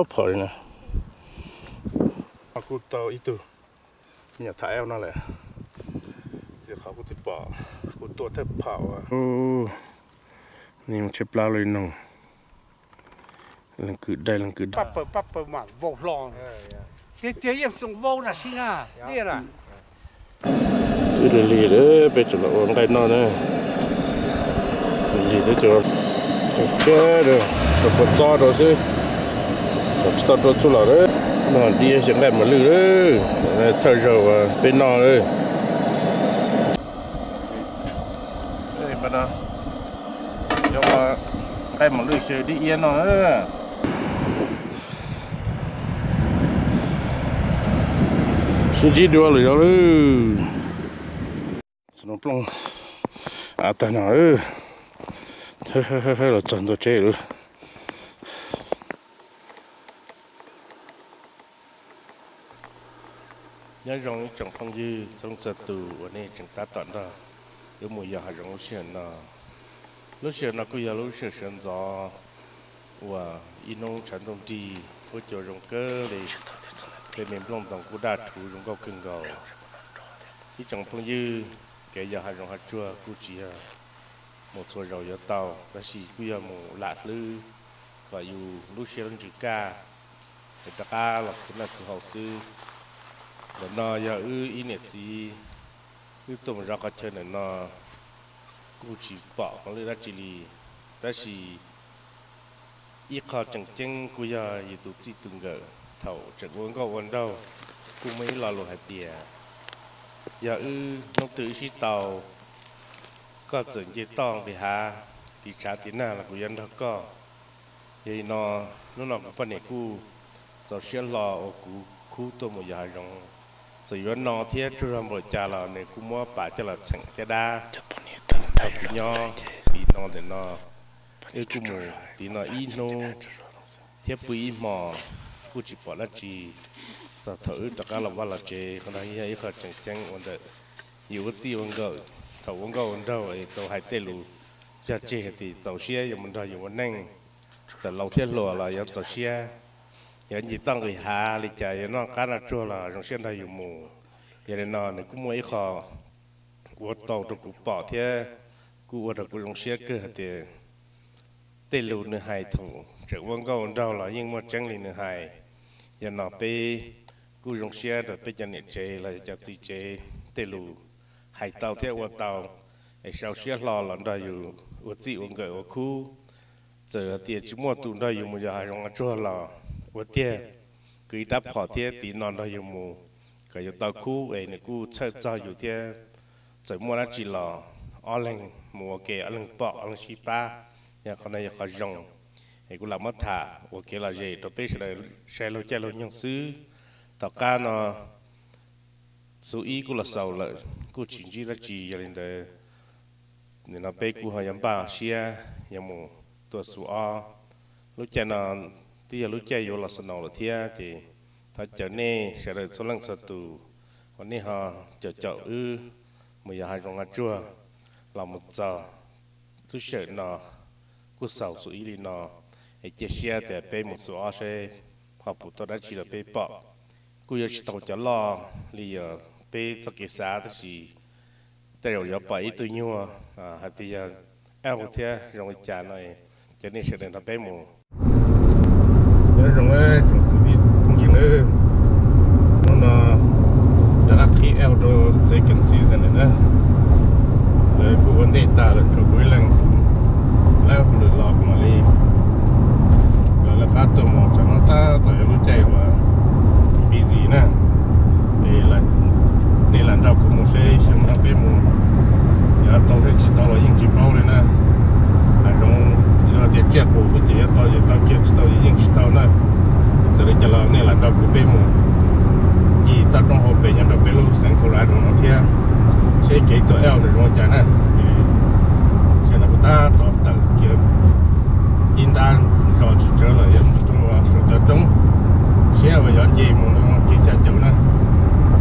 Phom li na. Kuj tau ib tug me nyuam tham eb no lawm, txiv qhov kuj tib pom kuj tuaj thawj phom uas nws mus tsheb plab li no, leej kwv dai leej kwv dai. Pab pawg mas vau hlo, tiag tiag yeej tsoom vau tam sim na, liaj na. Wb lig lig lawm, peb tseem los ua nqaij noj na. Lig lig thiab, tseem tseem rau puas txob rau xwb, tseem tsis tau rau txuj lom lawm. Noj diab xyaw nqaij mos lwj lawm, thawj zaug uas peb noj lawm. Nqaij mos lwj xyaw dib iab no. Sib ntsib dua lawm yog lawm. Xov no plooj av tag no, los txog ntua tsev lawm. Nyob zoo ib tsoom phooj ywg txhua leej txhua tus uas nej tseem tab tom nrog wb mus yos hav zoov lub sij hawm no. Lub sij hawm no kuj yog lub sij hawm sawv ntxov uas ib hnub tshav ntuj nrig, huab cua zoo kawg li, tej me nplooj ntoos kuj daj rhuv zoo nkauj kawg nkaus. Ib tsoom phooj ywg, kev yos hav zoov hav tsuag kuj tsis yog mus txhua zaus yuav tau, tab sis kuj yog mus lam hlwb kom yus lub siab lub ntsws kaj, es rov qab los khwv noj khwv haus xwb. Ntawm no yog wb ib niam txiv, wb tuaj mus zov qhov chaw ntawm no kuj tsis pom mos lwj dab tsi li, tab sis ib qho tseem ceeb kuj yog yus tus txij tus nkawm thaum tseem ua nkauj ua nraug kuj muaj ib lo lus hais tias, yog wb hnub twg wb sib tau, koj txawm nce toj nqis hav, tiv tshav tiv nag los kuv yuav nrog koj. Yog li no, hnub no kuv poj niam kuj txaus siab hlo uas kuv khub tuaj mus yos hav zoov, txawm yuav no thiab tsaug zog npaum li cas los nws kuj muab pas coj los txheem caj dab rau kuv nyob tiv no ntawm no. Wb kuj mus tiv no ib hnub thiab pw ib hmo, kuj tsis pom dab tsi. Txog thaum wb rov qab los vaj los tsev, qhov no yog ib qho tseem ceeb ua ntawm yus ua txij ua nkawm thaum ua nkauj ua nraug es tau hais tej lus cog tseg hais tias txaus siab yuav mus nrog yus ua neej, txawm laus thiab hluas los yuav txaus siab. Yuav nce toj nqis hav li cas, yuav noj qab noj tsuag los zoo siab nrog yus mus. Yog li no nws kuj muaj ib qho ua tau rau kuv pom thiab kuj ua rau kuv zoo siab kawg hais tias tej lus nws hais thaum tseem ua nkauj ua nraug los yeej muaj tseeb li nws hais. Yog no peb kuj zoo siab rau peb cov niam tsev los yog cov txiv tsev, tej lus hais tau thiab ua tau es sau siab hlo los nrog yus ua txij ua nkawm ua khub. Txawm hais tias tsis muaj tus nrog yus mus yos hav zoov hav tsuag los ua tiag, kwv ib rab phom thiab tiv no nrog yus mus kom yus tau khub es nws kuj txhawj txog yus thiab. Txawm muaj dab tsi los ob leeg mus ua ke, ob leeg pom ob leeg sib pab, yog qhov no yog qhov zoo. Es kuv lam muab tham ua kev lom zem rau peb sawv daws saib laug caij laug nyoog xwb. Tom qab no xu ib kuj los xaus lawm, kuj tsis ntsib dab tsi, yog li ntawd nim no peb kuj ho yuav npaj siab yuav mus tua xu ob. Lub caij no twb yog lub caij yuav los snow lawm thiab, ces thov caw nej sawv daws txhua leej txhua tus uas nej ho caum caum wb mus yos hav zoov hav tsuag los mus txog lub sij hawm no kuj xaus xu ib li no, es cia siab tias peb mus xu ob seb ho puas tau dab tsi rau peb pom. Kuj yuav tsis tau cov loj li yog peb txoj kev xav, tab sis tej zaum yuav pom ib tug nyuag hais tias yog elk thiab zoo li cas no, ces nej sawv daws nrog peb mus. Nyob zoo tsoom kwv tij phooj ywg nawb, hnub no yog dab qhib elk rau second season lawm na. Lawv kuj ua ntej tas lawm, tshuav kuv ib leeg, lawv hu lwm los kuv mam li lawv lawv qab tuaj mus. Tsam no tab tom yog lub caij uas busy na, es nej lam nrog kuv mus seb xyoo no peb mus yuav tau thiab tsis tau los yeej tsis paub li na. Hav zoov yog tias tsiaj qus xwb ces yuav tau ces tau kiag, tsis tau ces yeej tsis tau na. Txawm li cas los nej lam nrog kuv peb mus ncig toj roob hauv pes nyob rau peb lub xeev Colorado no thiab, seb kev tua elk ntawd zoo li cas na. Sij hawm no kuv tab tom tawm kiag ib nrab zos tsis tsawg lawm yuav mus rau saum cov roob, siab uas yuav nce mus rau kev xya caum na,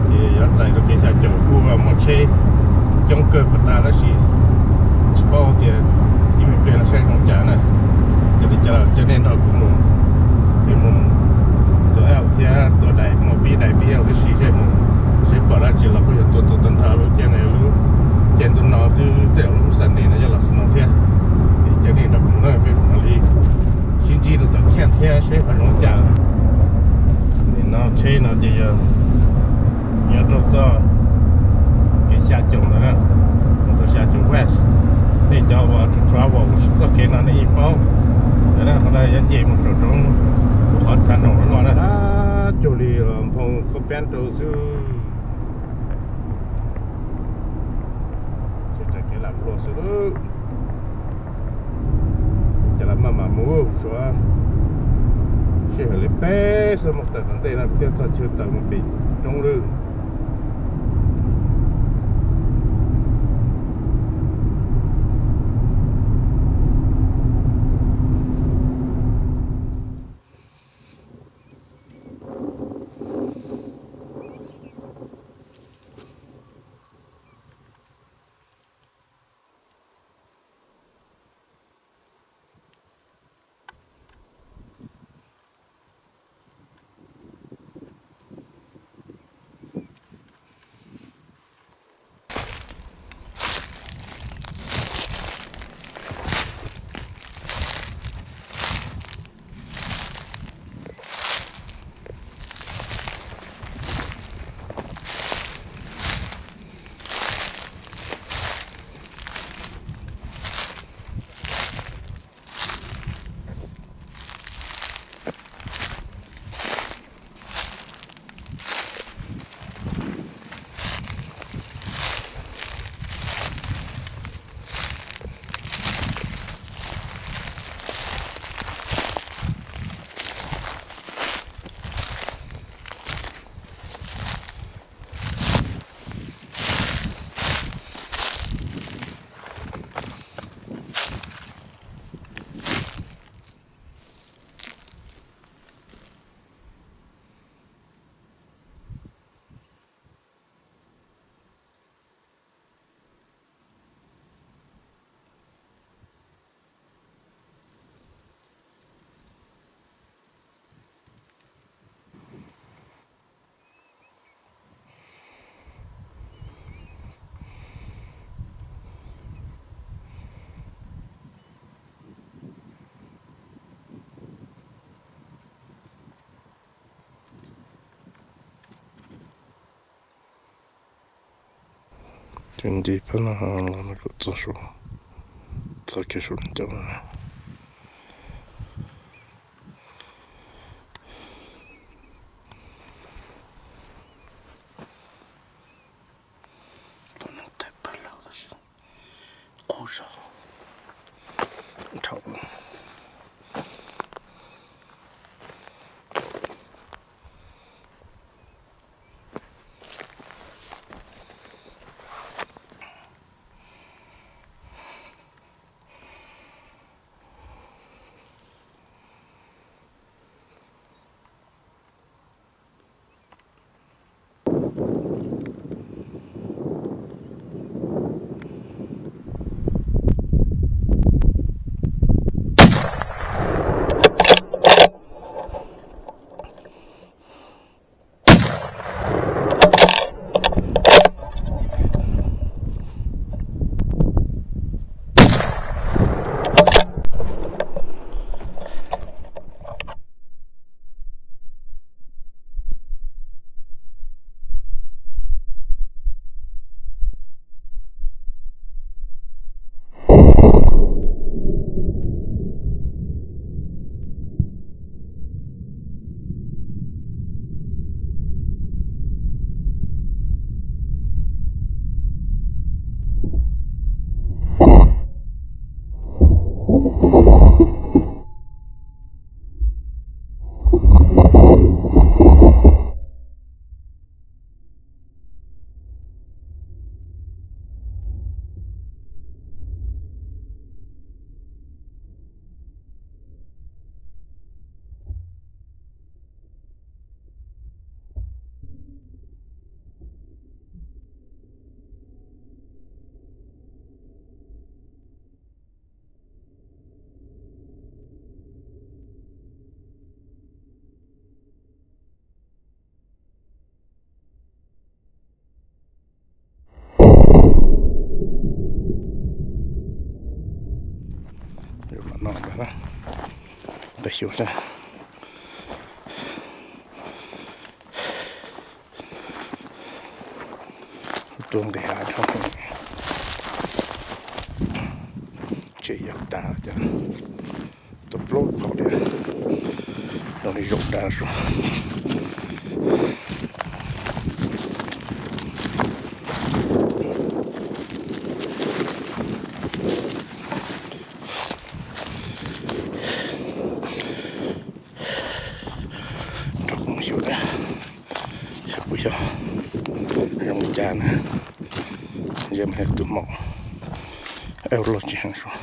ces yuav txais rau kev xya caum. Kuj muaj tsheb coob kawg puas tas, tab sis tsis paub tias ib me pliag no saib zoo cas na. Txawm li cas los coj nej nrog kuv mus, peb mus Thiab tua daim mus pib daim pib tib si seb mus, seb pom dab tsi los kuj yuav tua tua tag nrho lub caij no. Lub caij ntuj no twb tej lub xas nis no yog los snow thiab. Es cov nej nrog kuv na, peb mam li sib ntsib rau tom camp thiab seb ho zoo li cas. Nim no tsheb no ces yog nyob rau txoj kev xya caum ntawd na, mus rau xya caum west. Nej cov uas tshua tshua uas txoj kev no nej yeej paub. Qhov no yuav nce mus saum roob, qhov thav no loj na, cuag li nphoo khaub peeb rau xwb. Ces kev lam luaj xwb. Ces los maj mam mus, suav sij hawm li peb xuab moos tawm tom ntej no thiaj txog chaw tawm mus pem roob lawm. Ces nce phab no los no kuj txog saum, txog kiag saum ncauj no. Tus neeg tawm pawg lug tab sis qub zog dhau. Xyuas sab, tuaj nqis hav dhau, tseem yog tas cov, tuaj plaub phaum li, zoo li zoo dag sav. Rau kuv mus xyuas na, yog puas yog, zoo li cas na. Yog mas tus hmaum, ej, loj tsis heev sav.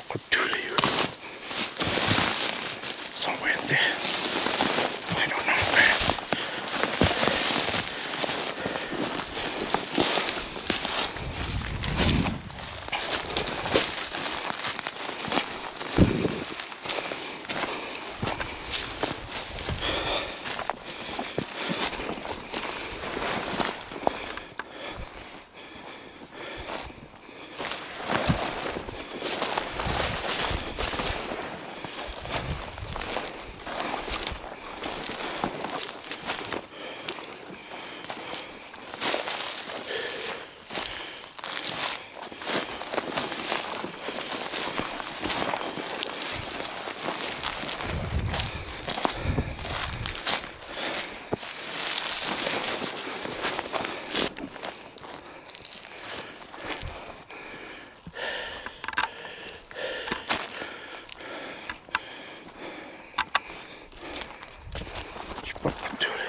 Qhov twg li, xob ua ntej, pais rau no. Tsis pom qhov twg li.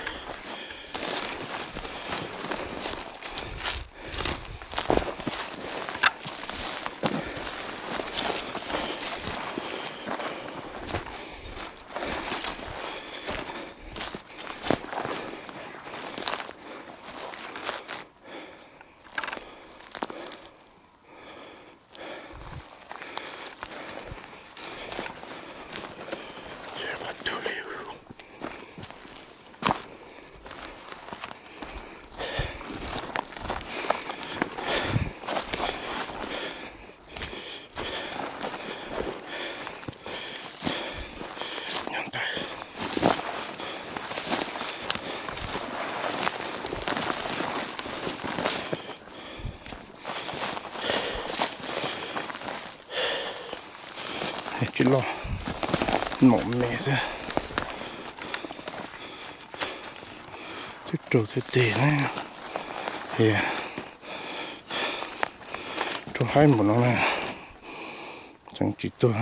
Tsis loj, mom me xwb. Twb raug tiag tiag na. Raug haib npaum no na, tseem tsis tuag.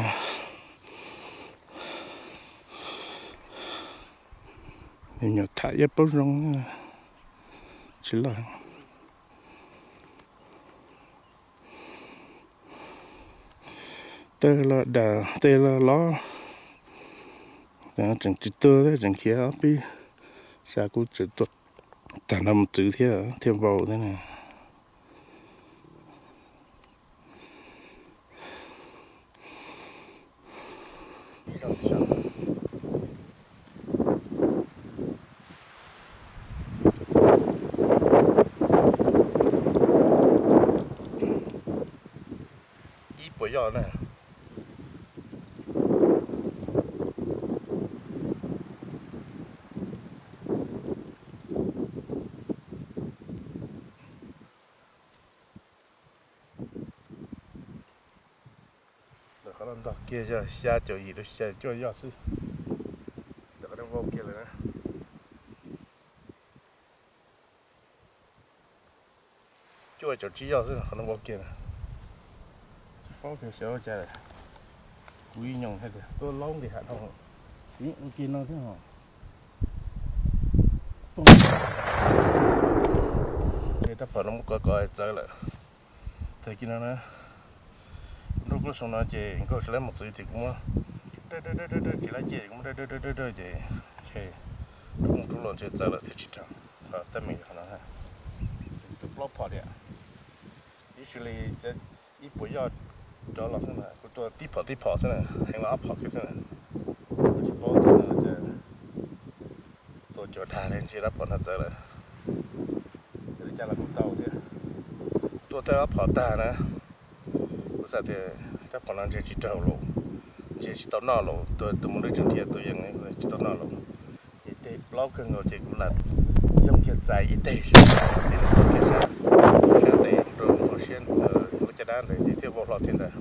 Nws nyuam tham ib paub zoo, tsis loj. Tej los dam, tej los loj, tseem tsis tuag thiab, tseem khiav ob peb xya kuv tseem tuaj tag nrho mus txwv thiab, thiaj vau thiab na. Ib puas yoj na. Qhov no ntog kiag yog xya caum yim rau xya caum cuaj yoj xwb. Ntawm qhov no vau kiag lawm na. Cuaj caum tsib yoj xwb qhov no vau kiag na. Paub tias xyov ua cas kuv ib nyoos hais tias tuaj laub nqis hav dhau, ua kiag no thiab ho. Poob. Phom no muab kov kov txawv lawm. Tag kis no na, nruab kub xyoo no ces nkauj tsis laib mus txwv ces kuv muab dawj dawj dawj dawj dawj tsis laib ces kuv muab dawj dawj dawj dawj dawj ces ntshe rub mus rub los ntshe txawv lawm thiaj tsis raug. Qhov teeb meem yog qhov no. Tus plaub phom tiag, ib xws li ib puas yoj rov los xwb na, kuv tua tib phom tib phom xwb na, heev los ob phom kiag xwb na. Kuv tsis paub tias tua cuag dag li ntshe rab phom no txawv lawm. Txawm li cas los kuv tau thiab. Tua thawj ob phom tag na, kuv xav tias rab phom no ntshe tsis raug los, ntshe tsis tau noj los, tua tus mus lwj tseem dhia tus yeej tsis tau noj los. Ces teg plaub kawg nkaus ces kuv lam yoog kiag txais ib teg sab, tej lub tuag kiag sab, sab tes rau npau siab lub caj dab ntawd ces thiaj vau hlo thiab ntag.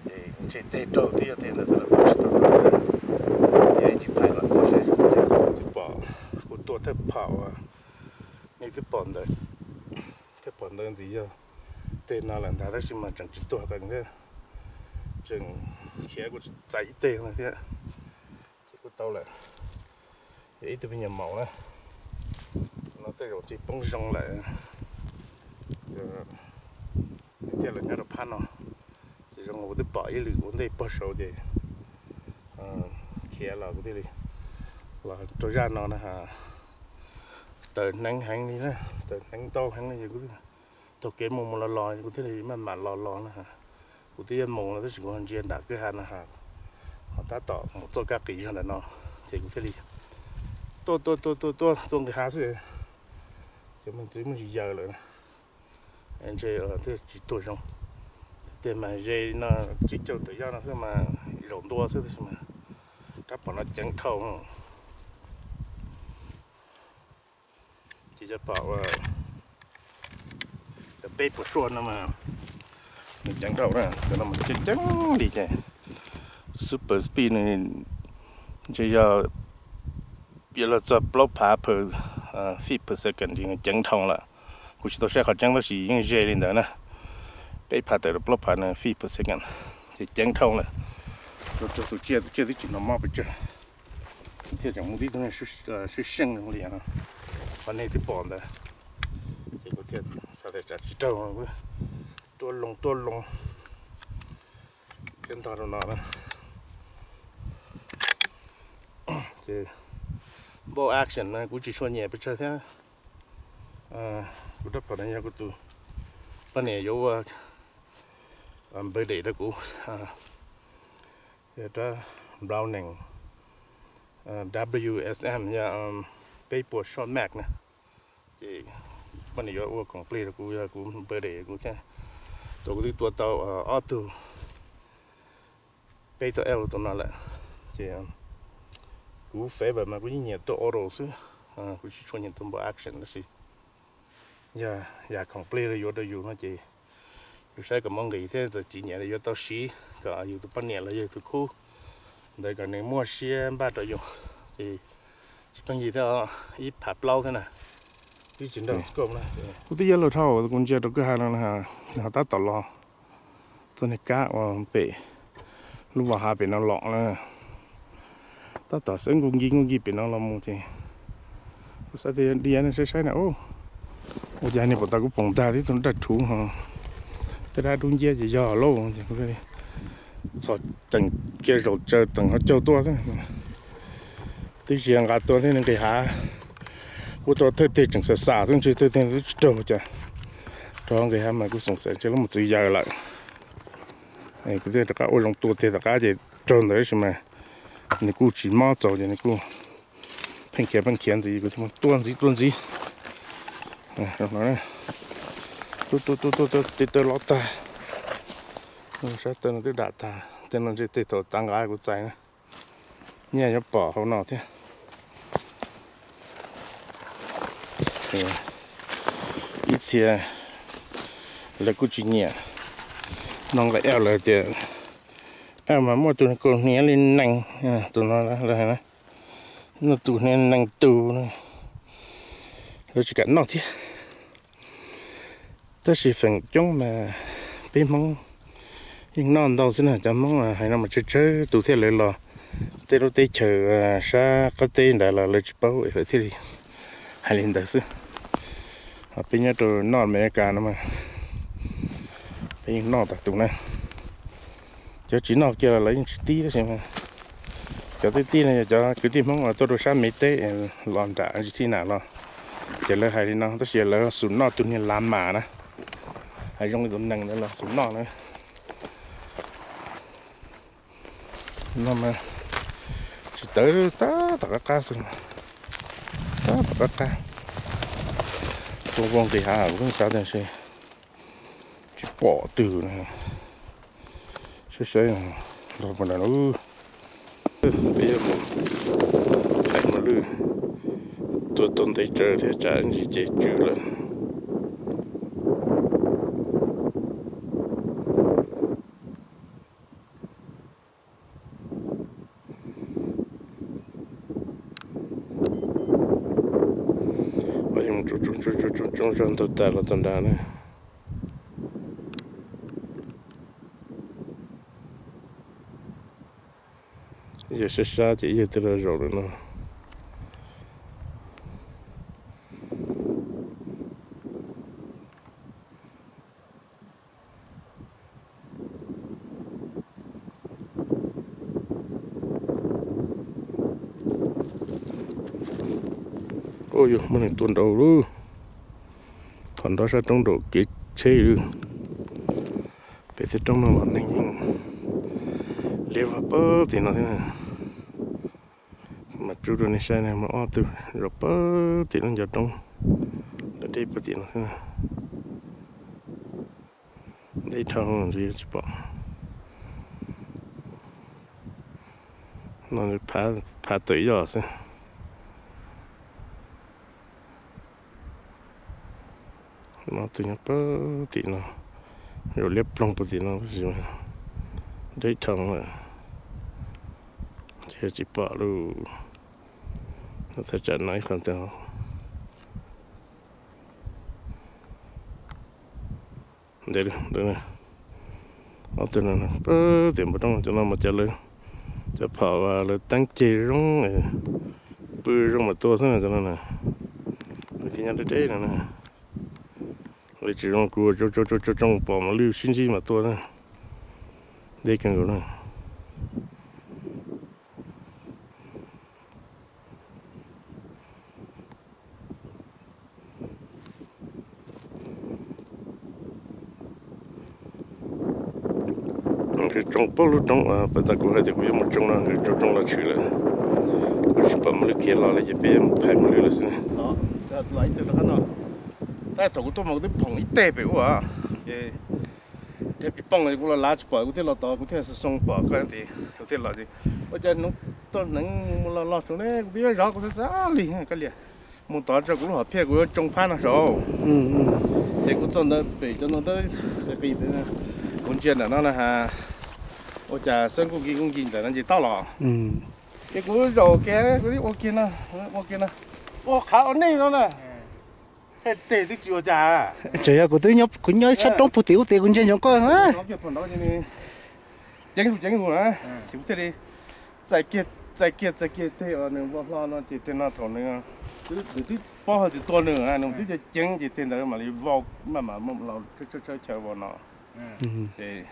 Ces ntshe teg raug twb yog teg ntawd xwb los kuv tsis tau raug. Ces ib tsis phais los kuv saib kuv twb pom, kuv tua thawj phom uas nej twb pom ntawd, thawj phom ntawd ntxiv yog teg no lawm ntag tab sis mas tseem tsis tuag qees thiab, tseem khiav kuv txais ib teg no thiab. Ces kuv tau lawm. Yog ib tug me nyuam maum na, no tej zaum tsis poob zoo lawm thiaj lawm nyob rau phab no. Ces zoo kuv twb pom ib lwm ua ntej pog saud ces khiav los kuv thiaj li los rau zaj no na. Taws hneev heev li na, taws hneev ntau heev li ces kuv taug kev mus mus los los kuv thiaj li maj mam los los na. Kuv twb yuav mus los tab sis kuv ho ntsia nram kwj ha no ha, ho tab tom mus txoj kab qis zog ntawm no, ces kuv thiaj li tuaj tuaj tuaj tuaj tuaj tuaj nqis hav xwb, ces me ntxwv muaj tsis yaws lawm, ntshe thiaj tsis tuag zoo. Tiag mas ze no tsib caug tawm yoj no xwb mas zaum ntua xwb tab sis mas rab phom no ceev dhau. Ces cov phom uas cov peb puas suaj no mas nws ceev dhau na, cov no mas ceev ceev li ces super speed nws ntshe yog yuav luag txog plaub phav per feet per second ces nws ceev dhau lawm. Kuv tsis tau saib qhov tseeb tab sis yeej ze li ntawd na, peb phav tawm rau plaub phav feet per second ces ceev dhau lawm. Tus tsiaj, tus tsiaj twb tsis hnov mob pes tsawg, thiaj tseem muaj tib tug swb seej li no. Qhov nej twb pom ntawd, ces kuv thiaj xav tias tsam tsis raug, tuaj loo tuaj loo thiab ntog rau no na. Ces bolt action no kuv tsis tshua nyiam pes tsawg thiab. Kuv rab phom no yog kuv tus poj niam yuav ua birthday rau kuv, yog rab Browning W S M yog peb puas shot mag na. Ces poj niam yuav ua complete rau kuv, yog kuv birthday kuv thiab. Tus kuv twb tua tau ob tug peb tug L tus no lawm, ces kuv favor mas kuv yeej nyiam tua auto xwb, kuv tsis tshua nyiam tua bolt action tab sis yog yam complete yuav rau yus no ces yus saib kom muaj nqis thiab txawm tsis nyiam yuav tau siv kom yus tus poj niam los yog tus khub ntawd kom nws muaj siab npaj rau yus. Ces tsis pheej yig thiab, ib phav plaub thiab na, twb tsis nrog scope na. Kuv twb yog lus dhau kuv ntsia rau kwj ha no, nws ho tab tom los txog niag kab uas pem lub voj hav pem no los na, tab tom xeeb nkuj nkig nkuj nkig pem no los mus ces kuv xav tias diav no saib saib na, ua cas niag pom tau kuv poom ntag tib tug daj rhuv ho tej dab dub nciab ces yog lauj ces kuv txhos teem kiag zaum tsaws teem ho caug tuaj xwb. Twb tsis nqa tua thiab nqis hav, kuv tua thawj teg tseem xam xam xwb ntshe thawj teg twb tsis raug cas. Rau nqis hav mas kuv xoom xav ntshe lub mos txwv yaws lawm. Kuv thiaj rov qab ua zoo tua teg tom qab ces raug ntawd tab sis mas nws kuj tsis mob txaus ces nws kuj pheej khiav pheej khiav ntxiv, kuv thiaj mus tua ntxiv tua ntxiv. Tua tua tua tua tej taw lov tag, sab taw no twb dam tag, tej no ntshe tej thaum tav nqa kuv txais na, nyaj yuav pom hauv no thiab. Ib txhia lawv kuj tsis nyiam, no nqa L lawm tias L mas muaj tus kaus hniav li nees, tus no lawv hais na, muaj tus hniav nees tus, lawv tsis kam noj thiab. Tab sis feem coob mas peb Hmoob yeej noj ntau xwb na, cov Hmoob hais no mas tsawg tsawg tus thiaj lawv los tej lub teb chaws sab qab teb ntawd los lawv tsis paub es lawv thiaj li hais li ntawd xwb. Peb nyob rau North America no mas peb yeej noj tag tus na. Cov tsis noj kiag los lawv yeej tsis tib tab sis mas cov twb tib no yog cov kwv tij Hmoob uas tuaj rau sab Mev teb los nram Argentina los, ces lawv hais li no tab sis lawv xub noj tus niag lav mas na, hais zoo li tus nees ntawd los xub noj na. No mas tsis tawv, tab tom qab qab xwb, tab tom qab qab. Tuaj vau nqis hav kuv pheej xav tias ntshe tsis pom twg na. Saib saib nrog puas nrog lub, peb yuav mus thaiv mos lwj, tua tau ntev tsawv thiab tsam ntsis ces tsw lawm. Tsob zog ntau tas los txog nrad na. Yog sab sab ces yog tej loj zaum lawm no. Ua yog muaj neeg tuaj nraud lub, qhov nrov sab roob nraum kev tsheb lawm. Pem tej roob no los neeg yeej liab vag pawg tim no thiab. Mas tsuj rau nej saib ne, muaj ob tug zaum pawg tim lub ncov roob, deb pawg tim no thiab. Deb dhau tsis pom. No phav tawm yoj xwb. Ob tug nyob pawg tim no, zaum liab ploog pawg tim no tab sis deb dhau lawm, ces tsis pom lawm. Thaj tsam no ib qho ntawd. Ntev lawm, ob tug no pawg tim npoo roob cov no mas cov lawv, cov phom lawv teeb ceg zoo, pw zoo mas tua xwb na cov no na. Lawv thiaj nyob deb deb no na. Lawv tsis zoo kuv tsoo tsoo pom mos lwj sib ntsib mas tua na. Deb kawg nkaus na. Nkawd tsoo pab lub roob uas pas tas kuv hais tias kuv yuav mus tsoo no, nkawd tsoo tsoo los tshwm lawm. Kuv tsis pom mos lwj khiav los li ces peb yuav mus phais mos lwj lawm xwb. Tab thaum kuv tuaj mas kuv twb phoom ib teg pem ub ces dhia pis pooj kuv los lav tsis pom, kuv thiaj los tod, kuv thiaj xoo xoo pom koj ntxiv, kuv thiaj los. Ua cas hnub tuaj hneev mus los los saum ne, kuv twb yuav zov kuv xav xav li koj liam. Mus tod tso kuv lub hom phiaj kuv yuav tsoo phab no saud. Ces kuv txog ntawd pem cov no dawb qis qis pem, kuv ntsia ntawm no na has, ua cas xab nkuj nki nkuj nki ntawm no nce toj los. Ces kuv zaum kiag, kuv ua kiag no, ua kiag no, ua qhav ua nej no na. Tej teg twb tsis ua cas. Tseem yog kuv twb nyob, kuv nyob sab roob puag tim ub tid kuv ntsia ntsoov koj na. Ceev zus ceev zus na, ces kuv thiaj li txais kiag, txais kiag, txais kiag teg uas nws vau hlo no ces teg no thaum nws, nws twb paub hais tias tua nws, nws twb ceev ceev ces teg ntawd mam li vau maj mam los tshawb tshawb chaw vau no. Ces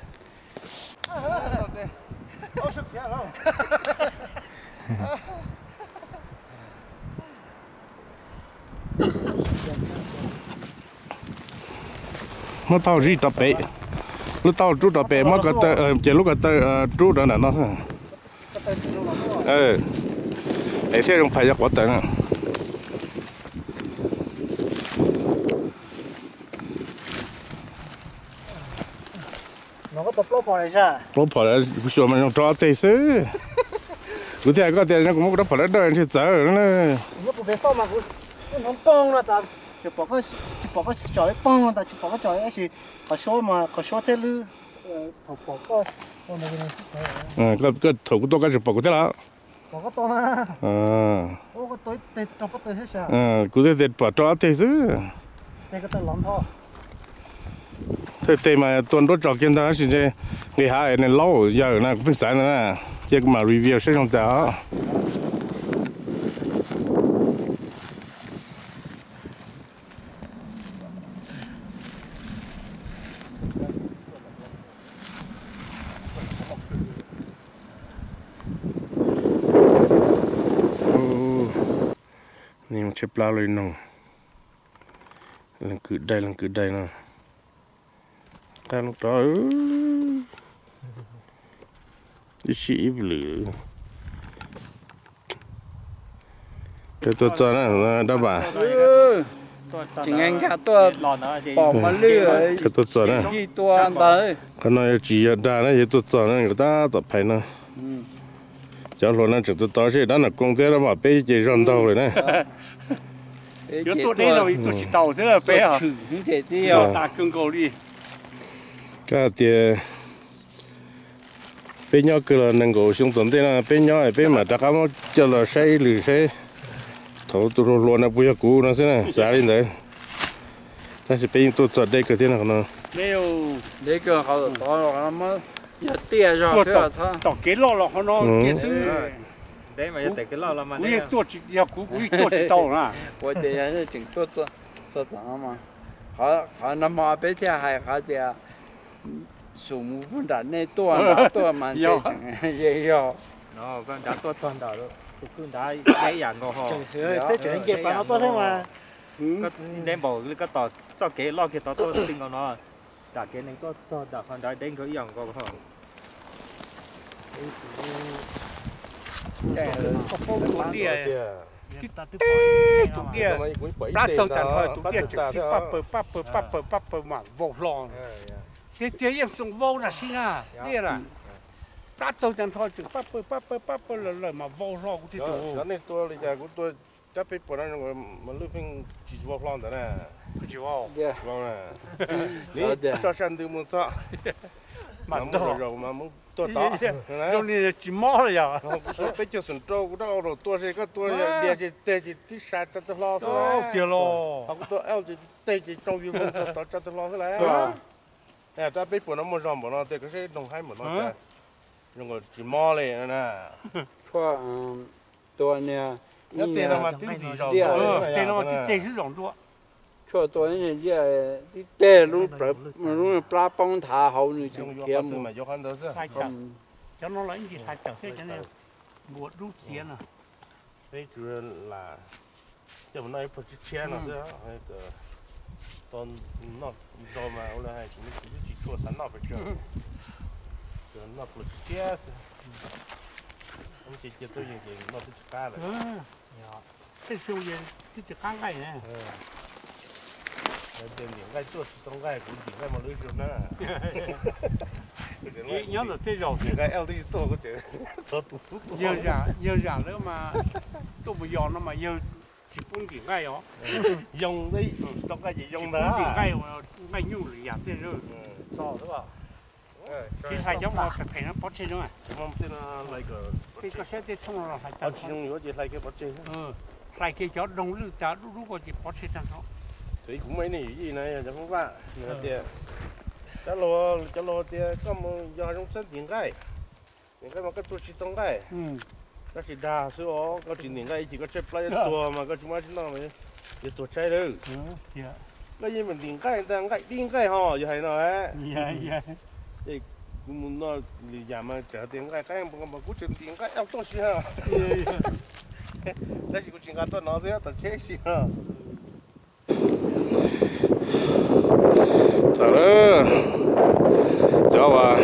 muab taub hau zib rov pem, lub taub hau rub rov pem, muab ko taw, ces lub ko taw rub rov nram no. Es thiaj zoo phais yog quav taws na. Plaub phom, kuv xyuas mas zoo rau ob teg xwb. Kuv thiaj hais koj tias kuv muab kuv rab phom dawb dawb ntshe txawv na. Tsis pom koj tsom poog tas tsis pom koj tsom tab sis qhov suab mas qhov suab thiab lub, thaum pom koj, koj thaum kuv tuaj koj tsis pom kuv thiab los? Kuv thiaj tias pom rau ob teg xwb. Thawj teg mas tua nruab tso kiag ntag tab sis ntshe nqis hav es nws laub yawm na kuv pheej xav ntawd na. Cia kuv mam review saib zoo tas os. Tshaib plab li no, leej kwv dai leej kwv dai no. Qab rov ib sij ib lwm. Koj tuaj txog na dab vam. Tseem nkag tuaj pom mos lwj. Koj tuaj txog na. Qhov no yuav tsis yog dag na, yog tuaj txog na, nkawd tab tom phais no. Cov hluas no tseem tos tos seb dab Nom Koob thiab dab vam peb ces zog ntaug lawm na. Yuav tuaj deb no tuaj tsis tau xwb peb. Koj tias peb nyob kawg los nees nkaum xyoo tom ntej no peb nyob peb mam rov qab muab coj los saib ib lwm saib thaum tus hluas hluas no puas yog kuv no xwb na, xav li ntawd. Tab sis peb yeej tuaj txog deb kawg thiab no no. Tom kev loj los qhov no kiag xwb. Yog kuv kuv yeej tuaj tsis tau na. Ua tias yog tseem tuaj txog tom no, qhov no mas peb thiaj hais qhov tias xum mus puag nram nej tuaj nrad tuaj mas ntshe tseem ze yog. Nrad tuaj txog nrad, tus kwj nrad ib yam nkaus ho. Tej tseem nce pas no tuaj thiab mas. Deb npaum li koj tom txoj kev loj kiag tod tuaj xwb nkaus no. Nram kev neeg tuaj txog nram qhov nrad deb nkaus ib yam nkaus ho. Tus diaj, tib teg tus diaj, plab taug cas nrho tus diaj tseem pab pawg pab pawg pab pawg pab pawg mas vau hlo. Tiag tiag yeej xoo vau tam sim na, diaj na. Plab taug cas nrho tseem pab pawg pab pawg pab pawg lawm lawm mas vau hlo kuv tij tus. Cov nej tua li cas kuv tua rab peb puas no mas lwj pheej tsis vau hlo ntawd na. Tsis vau na. Nws tso sab ntws mus txog mas ntog zaum mas mus tuag tod. Zoo li tsis mob li yog. Kuv xuas peb caug xum rau kuv rab au los tua se koj tua dias ces teg ces tib sab tsa tawg hlo xwb. Tiag los ho kuv tua au ces teg ces tsoo vij voog txog tod tsa tawg hlo xwb las. Rab peb puas no muaj zog npaum no tias koj saib noog haib npaum no cas. Zoo nkaus tsis mob li na. Tshuaj tua niag nyob teg no mas twb ntxim zaum diaj, teg no mas tib teg xwb zaum ntua. Tshuaj tua niag diaj tib teg lub plawv, lub plab poob nthav hauv nws tseem khiav mus. Cov no los ib ntsis hlais tawm thiab cov npua dub txiav no. Peb tsuas lam coj mus noj ib pluag tshiab tshiab no xwb. Tau noj nrog mas ua li hais kuv twb tsis tshua xav noj pes tsawg, noj pluag tshiab tshiab xwb. Ces cia tuaj yeej ces noj twb tsis qab lawm. Tej xyoo twb tsis qab nqaij na. Tias ntim nqaij tuaj tsis tau nqaij, kuv ntim nqaij mas lwj zoo na. Nyob ntawm tej zaum ntim nqaij tuaj, yawg zam lawv mas tuaj mus yos no mas yawg tsis pub ntim nqaij os. Yoo, tsis tau nqaij ces yoo ntag. Ntim nqaij, nqaij nyuj lwm yam tej. Tsis hlais cov mos phem phem no pov tseg zoo. Koj saib tej thooj los hlais tag, tsis zoo yuav ces hlais kiag pov tseg. Hlais kiag cov doog lwj tas dub dub ko ces pov tseg tag nrho. Thaum ub kuv muaj ib niag yawm yij na yog cov Hmoob Vaj, nws hais tias, cov laus, cov laus tias koj mus yos hav zoov txhob ntim nqaij, ntim nqaij mas koj tuag tsis tau nqaij. Koj tsis dag xwb os, koj tsis ntim nqaij ib chim koj tshaib plab tuag mas koj tsis muaj dab tsi noj, yuav tuag tshaib lawm. Koj yeej mus ntim nqaij ntag, nqaij dib nqaij ho yog hais no. Ces kuv mus noj lwm yam mas txawm tias nqaij qaib npua mas kuv tseem ntim nqaij tuaj si ha. Tab sis kuv tsis nqa tuaj no xwb, tom tsheb si ha. Tawm lawm, cov uas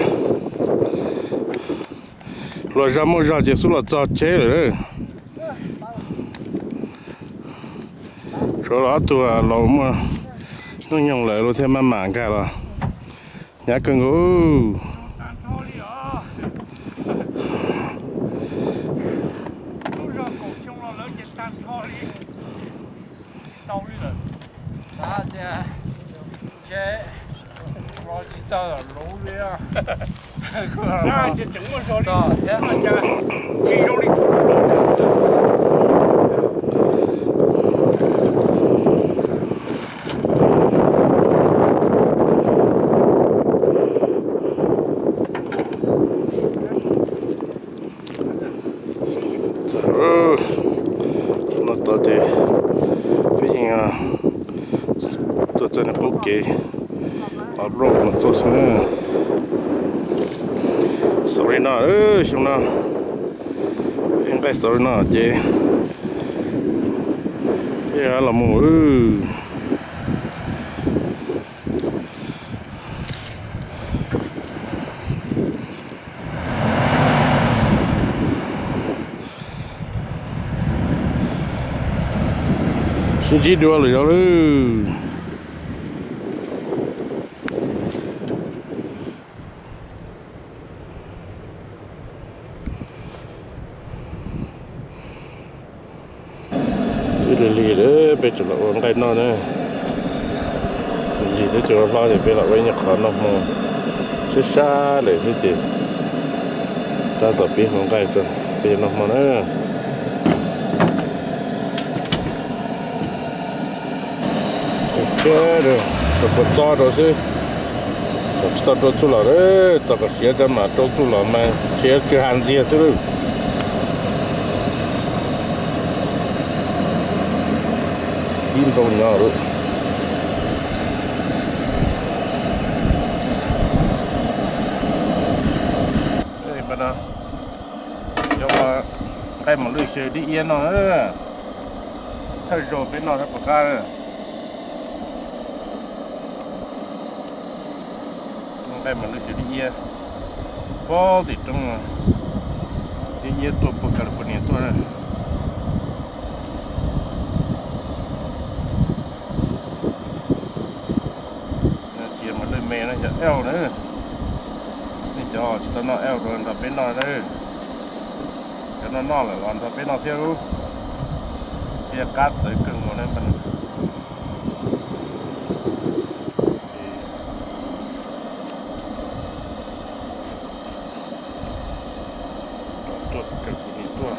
hluas zog muaj zog ces xub los txog tsheb lawm. Tshuav los ob tug laus muaj hnub nyoog lawm luag thiaj maj mam nkag los. Hnyav kawg nkaus. Txog no tod ces peb yeej tuaj txog niag qub kev off road no tuaj xwb na. Xaus li no, xyoo no peb nqaij xaus li no ces Los mus. Sib ntsib dua lawm yog lawm. Twb lig lig lawm, peb tseem los ua nqaij noj na. Lig lig lawm, tseem hlob ces peb los ua ib nyuag qhov noj hmo sab sab lawm xwb ces tab tom pib ua nqaij rau peb noj hmo na. Tso puas txob rau xwb, kom tsis tau rau txuj lom, tau kom siav rau mam rau txuj lom mas ntshe tsw ha ntxiag xwb lawm. Ib nrau nyob lawm. Yog nqaij mos lwj xyaw dib iab no, thawj zaug peb noj thiab puas qab. Nqaij mos lwj xyaw dib iab, pob tim roob, dib iab tuaj puag California tuaj. Tsis yog mos lwj me no, yog elk na. Nej cov tsis tau noj elk los nrog peb noj na. Cov noj noj lawm los nrog peb noj thiab. Thiab qab txawv kawg nkaus na. Tuaj, tuaj.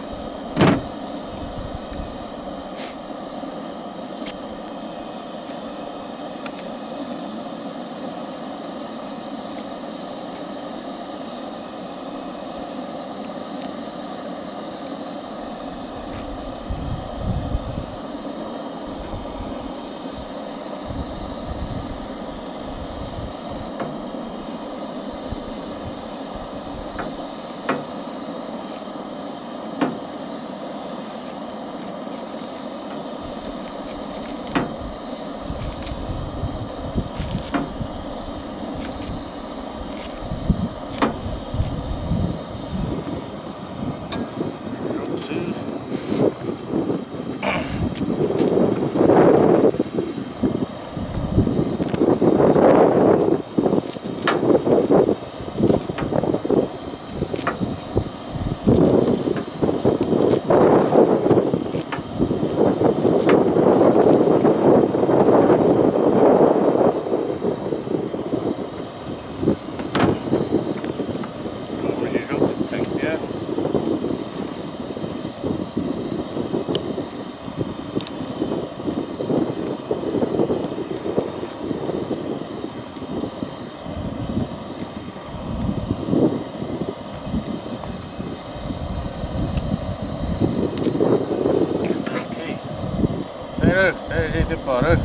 Saib, saib li twb pom lawm.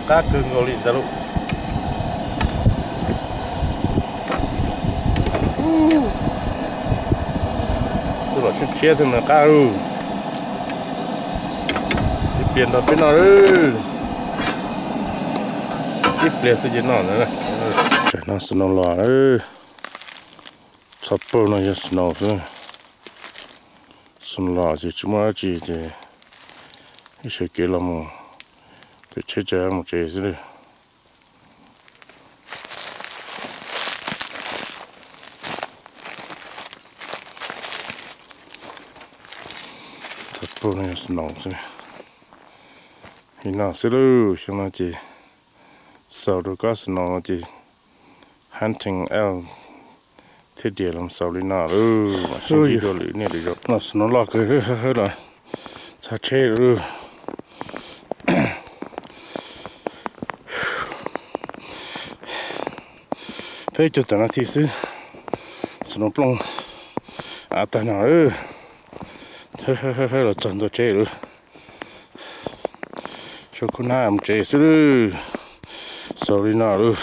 Qab kawg nkaus li ntag lauj. Twb los tshiab tshiab thiab mas qab lauj. Ib pliag nrog peb noj lawm. Ib pliag xwb ces noj na. Tsam no snow los lawm. Txhua pawg no yog snow xwb. Snow los ces tsis muaj dab tsi ces ib sawv kev los mus pem tsheb cav mus tsev xwb lawm. Txhua pawg no yog snow xwb. Li no xwb lauj, xyoo no ces xaus rau kab snow no ces hunting elk thiab deer los xaus li no lauj. Mam sib ntsib dua lwm niaj lwm zaus. No snow los kawg, hawb los txhaj tsheb lawm. Peb cuag tam no thiab xwb, snow plooj av tag no lawm. Hawb los txog ntua tsheb lawm. Sau khub hnab mus tsev xwb lawm. Xaus li no lawm.